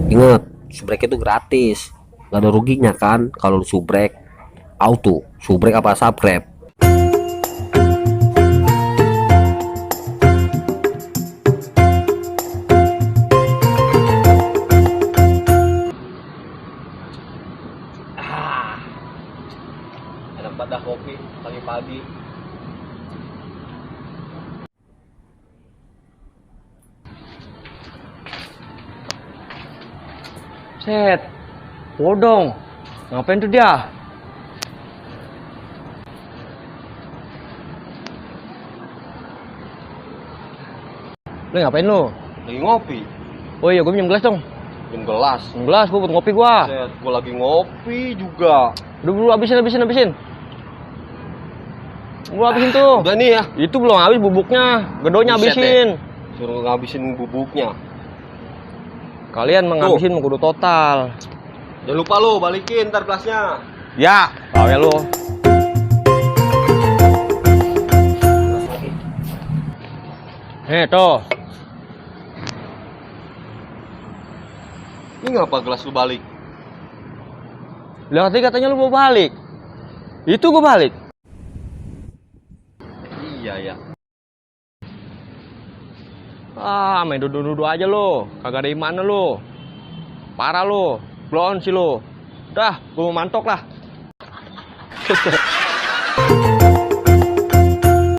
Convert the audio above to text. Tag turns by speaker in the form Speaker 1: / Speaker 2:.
Speaker 1: Ingat, subrek itu gratis. Gak ada ruginya kan kalau subrek auto, subrek apa subgrab.
Speaker 2: Enak banget dah kopi pagi-pagi.
Speaker 3: Set, bodong. Ngapain tuh dia? Lu ngapain lu?
Speaker 2: Lagi ngopi.
Speaker 3: Oh iya, gue minjem gelas dong.
Speaker 2: Minum gelas.
Speaker 3: Minjem gelas, gue buat ngopi gua.
Speaker 2: Set, gua lagi ngopi juga.
Speaker 3: Udah dulu habisin. Gua habisin tuh.
Speaker 2: Udah nih ya.
Speaker 3: Itu belum habis bubuknya, gedonya
Speaker 2: Buset
Speaker 3: habisin.
Speaker 2: Suruh ngabisin bubuknya.
Speaker 3: Kalian menghabisin kudu total.
Speaker 2: Jangan lupa lu balikin ntar gelasnya.
Speaker 3: Ya, tahu ya lu. Tuh.
Speaker 2: Ini ngapa gelas lu balik?
Speaker 3: Lah katanya lu mau balik. Itu gua balik.
Speaker 2: Iya ya.
Speaker 3: Main duduk-duduk aja lo. Kagak ada iman lo. Parah lo. Blon sih lo. Dah, gua mau mantok lah.